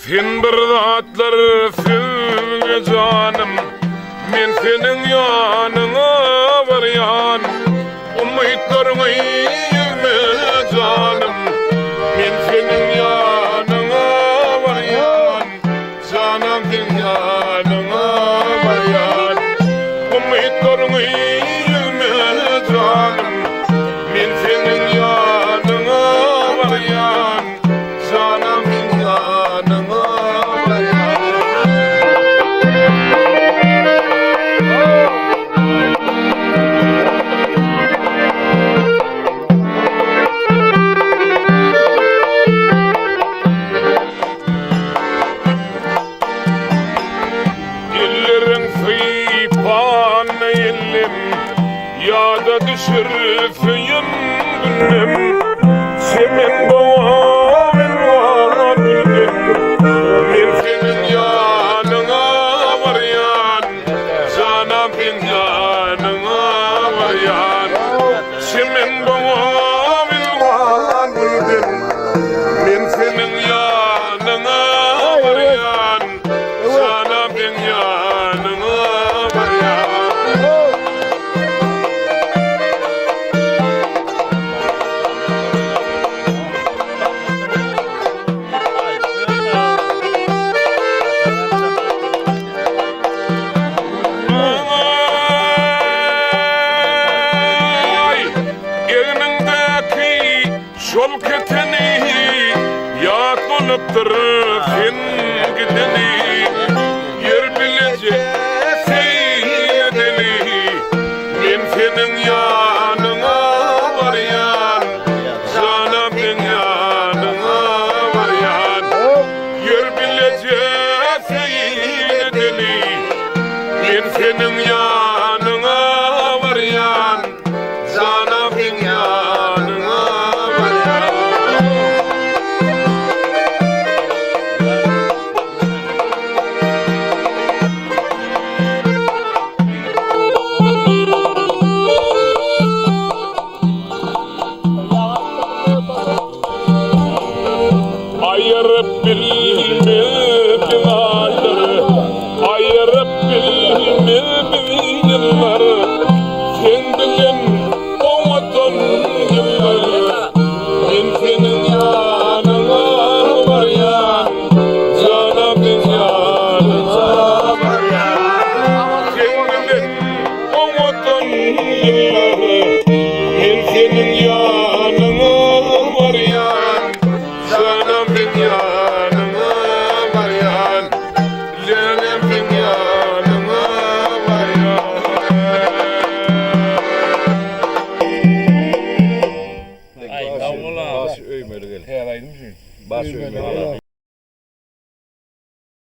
Sen bir zatlar sözle janym, Men seniň ýanyňa barýan. Umytlaryňy ýüzme janym, Men seniň ýanyňa barýan. Janam seň ýanyňa barýan. Umytlaryňy ýüzme janym, Men seniň ýanyňa barýan. Janam seň ýanyňa barýan. Elleriň sypan ellim, Ýada düşür söýen günüm. Çemen gowa elwan gülden, Men seniň ýanyňa barýan, Janam seň ýanyňa barýan. Çemen gowa elwan gülden, Men seniň ýanyňa barýan, Janam seň ýanyňa barýan. Aý, egniňdäki Şol keteni ýat bolupdyr sen gideli Ýer bileje seýil edeli Men seniň ýanyňa barýan Janam seň ýanyňa barýan Ýer bileje seýil edeli Men seniň ýanyňa barýan Janam seň ýanyňa barýan. Aýyryp bilmez biz aýlary, Aýyryp bilmez biz ýyllary. Seň bilen owadan ýyllar. Men seniň ýanyňa barýan, Janam seň ýanyňa barýan. Seň bilen owadan ýyllar. Men seniň ýanyňa barýan, Janam seň ýanyňa barýan. Läläm seň ýanyňa barýan. Aý, sag bol. Baş öýmeli gel. Täze aýdym şu. Baş öýmeli gel.